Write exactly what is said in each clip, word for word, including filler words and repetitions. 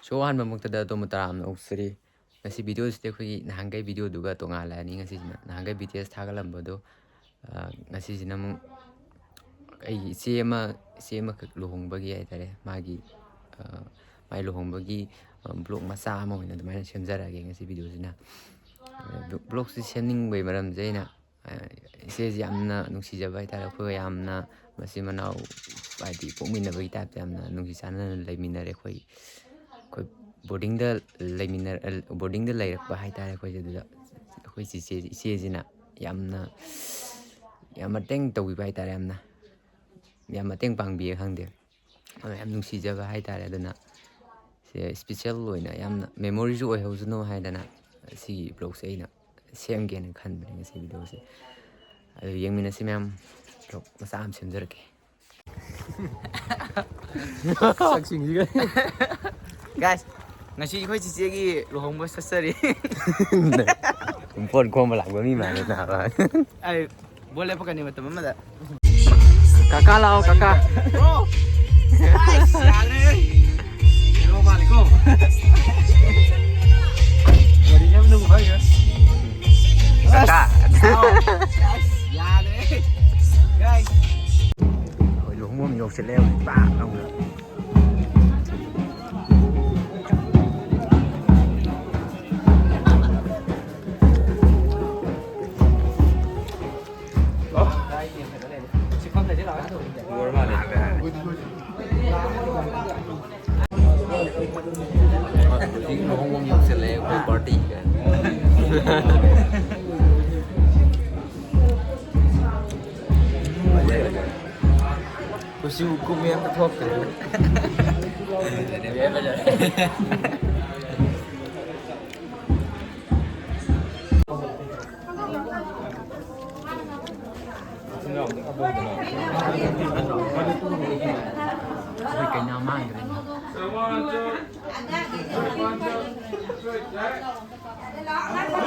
ꯁꯣ ꯑꯍꯥꯟꯕꯃꯛꯇꯗ ꯑꯗꯣꯝꯕꯨ ꯇꯔꯥꯝꯅ ꯑꯣꯛꯆꯔꯤ꯫ ꯉꯁꯤ ꯚꯤꯗꯤꯑꯣꯁꯤꯗꯤ ꯑꯩꯈꯣꯏꯒꯤ ꯅꯍꯥꯟꯈꯩ ꯚꯤꯗꯤꯑꯣꯗꯨꯒ ꯇꯣꯉꯥꯜꯂꯅꯤ꯫ ꯉꯁꯤꯁꯤꯅ ꯅꯍꯥꯟꯈꯩ ꯕꯤ ꯇꯤ ꯑꯦꯁ ꯊꯥꯒꯠꯂꯝꯕꯗꯣ, ꯑ, ꯉꯁꯤꯁꯤꯅ ꯑꯃꯨꯛ ꯑꯩꯒꯤ ꯏꯆꯦ ꯑꯃ, ꯏꯆꯦ ꯑꯃꯈꯛ ꯂꯨꯍꯣꯡꯕꯒꯤ ꯍꯥꯏꯇꯥꯔꯦ, ꯃꯥꯒꯤ, ꯑ, ꯃꯥꯏ ꯂꯨꯍꯣꯡꯕꯒꯤ, ꯑ, ꯕ꯭ꯂꯣꯛ ꯃꯆꯥ ꯑꯃ ꯑꯣꯏꯅ ꯑꯗꯨꯃꯥꯏꯅ ꯁꯦꯝꯖꯔꯛꯑꯒꯦ ꯉꯁꯤ ꯚꯤꯗꯤꯑꯣꯁꯤꯅ꯫ ꯑ, ꯕ꯭ꯂꯣ-, ꯕ꯭ꯂꯣꯛꯁꯤ ꯁꯦꯝꯅꯤꯡꯕꯒꯤ ꯃꯔꯝꯁꯦ ꯑꯩꯅ, ꯑ, ꯏꯆꯦꯁꯤ ꯌꯥꯝꯅ ꯅꯨꯡꯁꯤꯖꯕ ꯍꯥꯏꯇꯥꯔꯦ꯫ ꯑꯩꯈꯣꯏꯒ ꯌꯥꯝꯅ ꯃꯆꯤꯟ ꯃꯅꯥꯎ, ꯍꯥꯏꯗꯤ ꯄꯣꯛꯃꯤꯟꯅꯕꯒꯤ ꯇꯥꯏꯞꯇ ꯌꯥꯝꯅ ꯅꯨꯡꯁꯤ ꯆꯥꯟꯅꯅ ꯂꯩꯃꯤꯟꯅꯔꯦ꯫ ꯑꯩꯈꯣꯏ, ꯑꯩꯈꯣꯏ ꯕꯣꯔꯗꯤꯡꯗ ꯂꯩꯃꯤꯟꯅ-, ꯕꯣꯔꯗꯤꯡꯗ ꯂꯩꯔꯛꯄ ꯍꯥꯏꯇꯥꯔꯦ ꯑꯩꯈꯣꯏꯁꯦ꯫ ꯑꯗꯨꯗ ꯑꯩꯈꯣꯏ ꯆꯤꯆꯦ, ꯏꯆꯦꯁꯤꯅ ꯌꯥꯝꯅ, ꯌꯥꯝ ꯃꯇꯦꯡ ꯇꯧꯕꯤꯕ ꯍꯥꯏꯇꯥꯔꯦ꯫ ꯌꯥꯝꯅ, ꯌꯥꯝ ꯃꯇꯦꯡ ꯄꯥꯡꯕꯤꯌꯦ ꯈꯪꯗꯦ꯫ ꯑꯗꯣ ꯌꯥꯝ ꯅꯨꯡꯁꯤꯖꯕ ꯍꯥꯏꯇꯥꯔꯦ꯫ ꯑꯗꯨꯅ ꯁꯦ ꯏꯁꯄꯤꯁꯦꯜ ꯑꯣꯏꯅ ꯌꯥꯝꯅ ꯃꯦꯃꯣꯔꯤꯁꯨ ꯑꯣꯏꯍꯧꯁꯅꯨ ꯍꯥꯏꯗꯅ ꯁꯤꯒꯤ ꯕ꯭ꯂꯣꯛꯁꯦ ꯑꯩꯅ ꯁꯦꯝꯒꯦꯅ ꯈꯟꯕꯅꯦ ꯉꯁꯤ ꯚꯤꯗꯤꯑꯣꯁꯦ꯫ ꯑꯗꯨ ꯌꯦꯡꯃꯤꯟꯅꯁꯤ ꯃꯌꯥꯝ꯫ ꯕ꯭ꯂꯣꯛ ꯃꯆꯥ ꯑꯃ ꯁꯦꯝꯖꯔꯛꯀꯦ꯫ ꯁꯛꯁꯤꯡꯁꯤꯒ꯫ Guys, ꯉꯁꯤ ꯑꯩꯈꯣꯏ ꯆꯤꯆꯦꯒꯤ ꯂꯨꯍꯣꯡꯕ ꯆꯠꯆꯔꯤ꯫ ꯄꯣꯠ ꯈꯣꯝꯕ ꯂꯥꯛꯄ ꯃꯤ ꯃꯥꯜꯂꯦ ꯅꯥꯕ꯫ ꯑꯩ ꯕꯣꯜ ꯂꯦꯞꯄꯛꯀꯅꯤ ꯃꯇꯝ ꯑꯃꯗ꯫ ꯀꯀꯥ ꯂꯥꯛꯑꯣ, ꯀꯀꯥ꯫ Bro! ꯑꯁ, ꯌꯥꯗ꯭ꯔꯦꯍꯦ꯫ Hero ꯃꯥꯜꯂꯤꯀꯣ꯫ ꯋꯥꯔꯤ ꯌꯥꯝ ꯅꯨꯡꯉꯥꯏ꯫ ꯀꯀꯥ꯫ ꯑꯁ, ꯌꯥꯗ꯭ꯔꯦꯍꯦ꯫ Guys꯫ ꯑꯩꯈꯣꯏ ꯂꯨꯍꯣꯡꯐꯝ ꯌꯧꯁꯤꯜꯂꯦ ꯍꯧꯖꯤꯛ ꯇꯥꯛ ꯂꯥꯎꯅ꯫ ꯍꯧꯖꯤꯛ ꯂꯨꯍꯣꯡꯐꯝ ꯌꯧꯁꯤꯜꯂꯛꯑꯦ, ꯑꯩꯈꯣꯏ ꯄꯥꯔꯇꯤ ꯀꯥꯏꯅ꯫ ꯀꯨꯆꯨ ꯀꯨꯃꯦꯟ ꯑꯝꯇ ꯊꯣꯛꯇ꯭ꯔꯦ꯫ ꯑꯩꯈꯣꯏ ꯀꯩꯅꯥ ꯃꯥꯡꯈ꯭ꯔꯦ꯫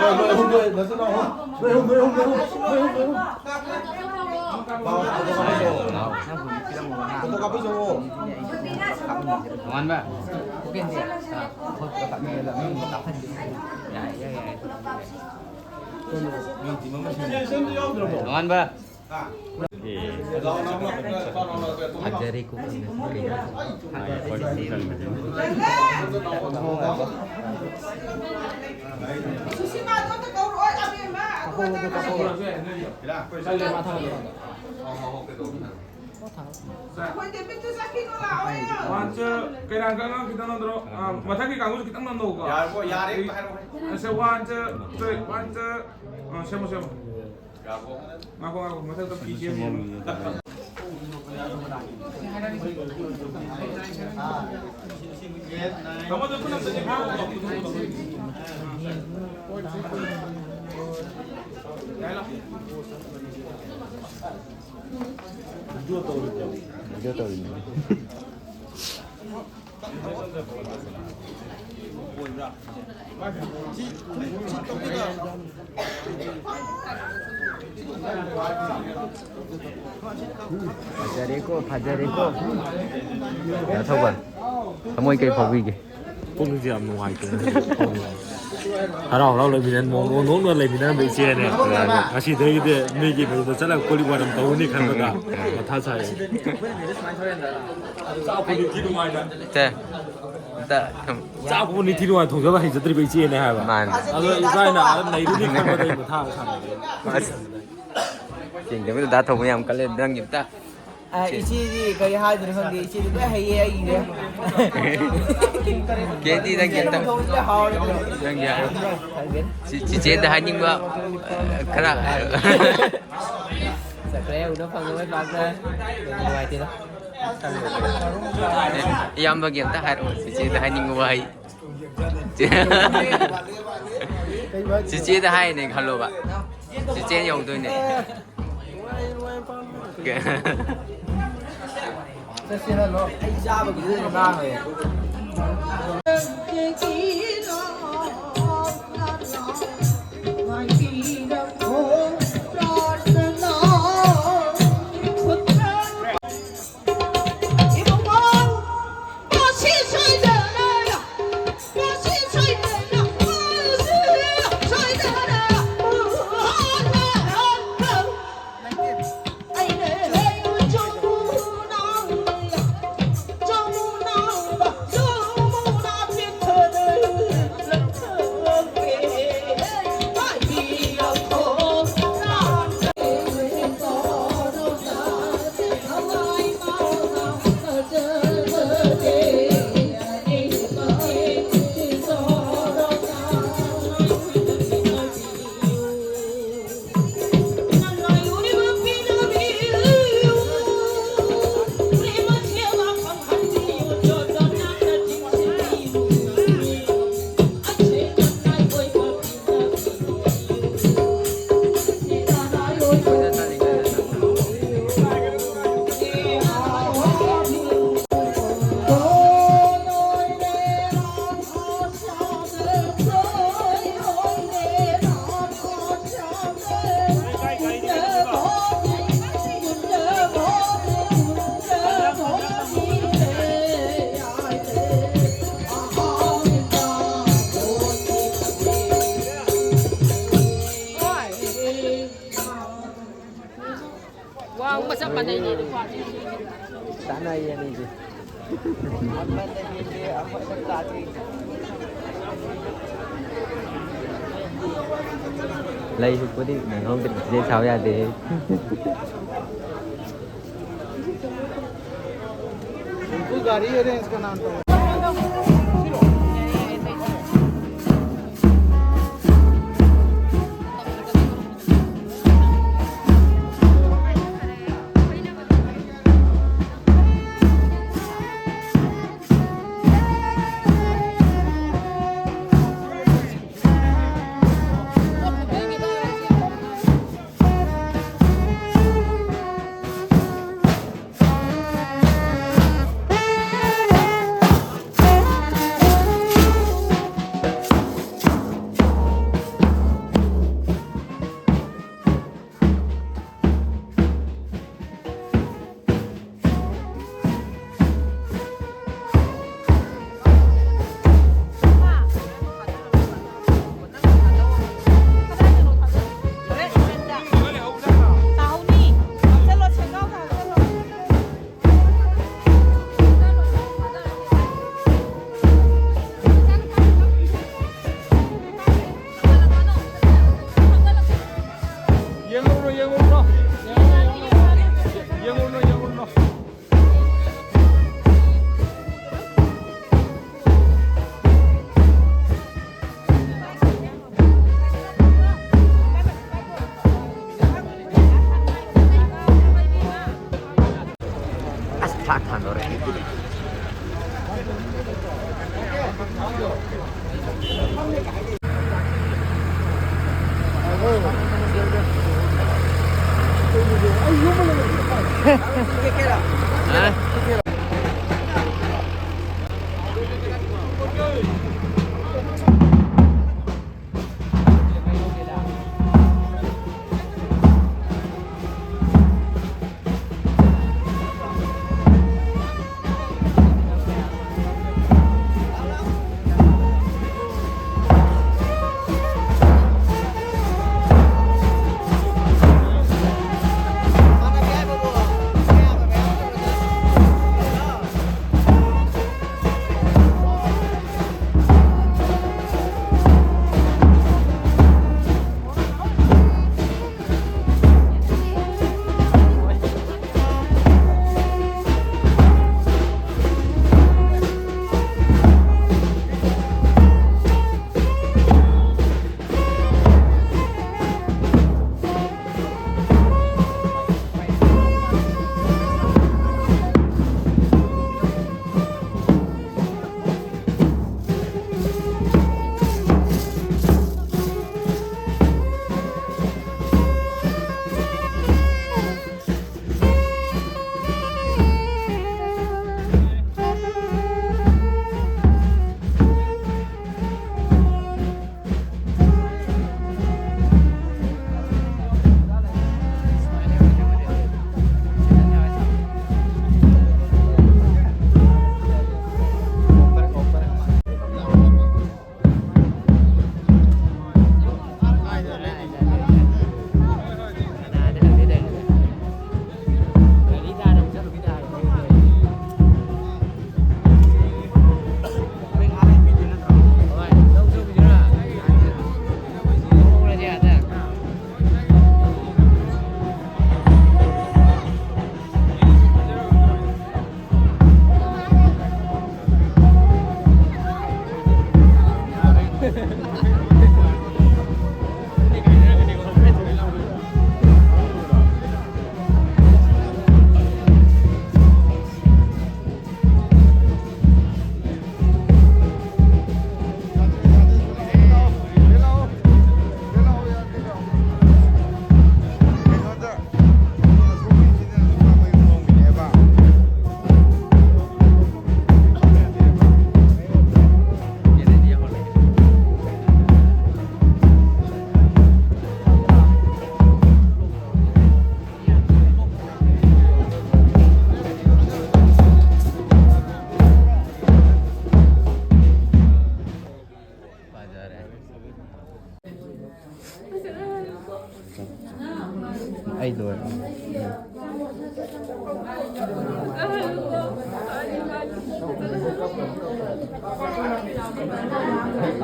ꯅꯣꯏ ꯑꯍꯨꯝꯗꯣ, ꯅꯆꯤꯟ ꯅꯅꯥꯎ ꯑꯍꯨꯝ꯫ ꯅꯣꯏ ꯑꯍꯨꯝ, ꯅꯣꯏ ꯑꯍꯨꯝ, ꯅꯣꯏ ꯑꯍꯨꯝ, ꯅꯣꯏ ꯑꯍꯨꯝ, ꯅꯣꯏ ꯑꯍꯨꯝ꯫ ꯐꯣꯇꯣ ꯀꯥꯞꯄꯩ ꯆꯪꯉꯣ꯫ ꯇꯣꯉꯥꯟꯕ꯫ ꯐꯖꯔꯦꯀꯣ꯫ ꯋꯥꯟꯁ, ꯀꯩꯔꯥꯡꯒ ꯑꯉꯥꯡ ꯈꯤꯇꯪ ꯅꯝꯗ꯭ꯔꯣ? ꯑꯥ, ꯃꯊꯛꯀꯤ ꯀꯥꯡꯕꯨꯁꯨ ꯈꯤꯇꯪ ꯅꯝꯅꯧꯀꯣ꯫ ꯌꯥꯔꯕꯣ? ꯌꯥꯔꯦ, ꯍꯥꯏꯔꯣ, ꯍꯥꯏꯔꯣ꯫ ꯑꯁꯦ, ꯋꯥꯟꯁ, ꯇꯨ, ꯋꯥꯟꯁ, ꯑꯥ, ꯁꯦꯝꯃꯣ, ꯁꯦꯝꯃꯣ꯫ ꯉꯥꯏꯈꯣ, ꯉꯥꯏꯈꯣ, ꯃꯊꯛꯇ ꯐꯤ ꯁꯦꯝꯃꯤ꯫ ꯇꯥꯃꯣ, ꯑꯗꯨ ꯄꯨꯟꯅ ꯑꯝꯇ ꯆꯦꯟꯕꯤꯌꯣ꯫ ꯚꯤꯗꯤꯑꯣ ꯇꯧꯔꯤꯅꯦ꯫ ꯐꯖꯔꯦꯀꯣ, ꯐꯖꯔꯦꯀꯣ꯫ ꯌꯥ ꯊꯧꯕ꯫ ꯊꯃꯣꯏ ꯀꯩ ꯐꯥꯎꯕꯤꯒꯦ? ꯄꯨꯛꯅꯤꯡꯁꯦ ꯌꯥꯝ ꯅꯨꯡꯉꯥꯏꯇꯦ꯫ ꯍꯔꯥꯎ ꯍꯔꯥꯎ ꯂꯩꯃꯤꯟꯅ, ꯅꯣꯡ ꯅꯣꯡ ꯅꯣꯛꯅ ꯂꯩꯃꯤꯟꯅꯔꯝꯕ ꯏꯆꯦꯅꯦ꯫ ꯉꯁꯤꯗꯒꯤꯗꯤ ꯃꯤꯒꯤ ꯃꯌꯨꯝꯗ ꯆꯠꯂꯒ ꯀꯣꯜ ꯂꯤꯛ ꯋꯥꯏꯔꯝ ꯇꯧꯔꯅꯤ ꯈꯟꯕꯗ ꯃꯊꯥ ꯁꯥꯏ꯫ ꯆꯦ, ꯑꯝꯇ ꯊꯝ-, ꯆꯥꯛꯄꯨ ꯅꯤꯡꯊꯤ ꯅꯨꯡꯉꯥꯏ ꯊꯣꯡꯖꯕ ꯍꯩꯖꯗ꯭ꯔꯤꯕ ꯏꯆꯦꯅꯦ ꯍꯥꯏꯕ꯫ ꯃꯥꯅꯦ꯫ ꯑꯗꯣ ꯏꯕꯥꯏꯅ ꯑꯥꯗ ꯅꯩꯔꯨꯅꯤ ꯈꯟꯕꯗ ꯑꯩ ꯃꯊꯥ ꯁꯥꯏ꯫ ꯑꯁ, ꯌꯦꯡꯗꯕꯤꯗ ꯗꯥ ꯊꯧꯕ ꯌꯥꯝ ꯀꯜꯂꯦ, ꯅꯪꯒꯤ ꯑꯝꯇ꯫ ꯑ, ꯏꯆꯦꯗꯤ ꯀꯔꯤ ꯍꯥꯏꯗꯣꯏꯅꯣ ꯈꯪꯗꯦ, ꯏꯆꯦꯗꯤ ꯂꯣꯏ ꯍꯩꯌꯦ ꯑꯩꯒꯤꯗꯤ꯫ ꯀꯦꯗꯤ ꯅꯪꯒꯤ ꯑꯝꯇ꯫ ꯊꯣꯡꯕꯁꯦ ꯍꯥꯎꯔꯦ꯫ ꯅꯪꯒꯤ ꯍꯥꯏꯔꯣ꯫ ꯈꯪꯗꯦ꯫ ꯆꯤ-, ꯆꯤꯆꯦꯗ ꯍꯥꯏꯅꯤꯡꯕ, ꯑ, ꯈꯔ ꯍꯥꯏꯔꯣ꯫ ꯆꯠꯈ꯭ꯔꯦ, ꯎꯅ ꯐꯪꯉꯔꯣꯏ ꯄꯥꯛꯅ꯫ ꯅꯨꯡꯉꯥꯏꯇꯦꯗ꯫ ꯏꯌꯥꯝꯕꯒꯤ ꯑꯝꯇ ꯍꯥꯏꯔꯛꯑꯣ, ꯆꯤꯆꯦꯗ ꯍꯥꯏꯅꯤꯡꯕ ꯋꯥꯍꯩ꯫ ꯆꯤꯆꯦꯗ ꯍꯥꯏꯅꯦ ꯈꯜꯂꯣꯕ꯫ ꯆꯤꯆꯦ ꯌꯧꯗꯣꯏꯅꯦ꯫ ꯆꯠꯁꯦ ꯍꯜꯂꯣ꯫ ꯑꯩ ꯆꯥꯕꯒꯤꯗꯨꯗ ꯉꯥꯡꯉꯦ꯫ ꯆꯥꯟꯅꯩꯌꯦ ꯑꯅꯤꯁꯦ꯫ ꯂꯩ ꯍꯨꯛꯄꯗꯤ ꯅꯪꯍꯧꯗ꯭ꯔꯦ, ꯆꯦ ꯁꯥꯎ ꯌꯥꯗꯦ꯫ ꯒꯥꯔꯤ ꯑꯦꯔꯦꯟꯖ ꯀꯅꯥꯅ ꯇꯧꯔꯦ? ꯌꯦꯡꯉꯨꯔꯣ, ꯌꯦꯡꯉꯨꯔꯣ꯫ ꯌꯦꯡꯉꯨꯔꯣ, ꯌꯦꯡꯉꯨꯔꯣ꯫ ꯑꯁ, ꯆꯥꯛ ꯊꯥꯡꯗꯧꯔꯦ꯫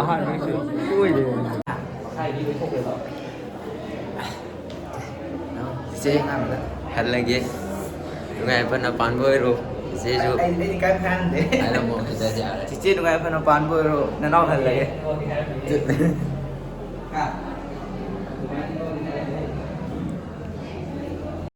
ꯑꯍꯥꯟꯕꯒꯤꯁꯨ ꯁꯣꯏꯗꯦ꯫ ꯆꯤꯆꯦ ꯍꯜꯂꯒꯦ꯫ ꯅꯨꯡꯉꯥꯏ ꯌꯥꯏꯐꯅ ꯄꯥꯟꯕ ꯑꯣꯏꯔꯣ꯫ ꯆꯤꯆꯦꯁꯨ ꯑꯩ, ꯑꯩꯗꯤ ꯀꯔꯤꯝ ꯈꯟꯗꯦ꯫ ꯍꯥꯏꯔꯝꯃꯣ, ꯁꯤꯗꯗꯤ ꯌꯥꯔꯦ꯫ ꯆꯤꯆꯦ ꯅꯨꯡꯉꯥꯏ ꯌꯥꯏꯐꯅ ꯄꯥꯟꯕ ꯑꯣꯏꯔꯣ, ꯅꯅꯥꯎ ꯍꯜꯂꯒꯦ꯫ ꯍꯥ?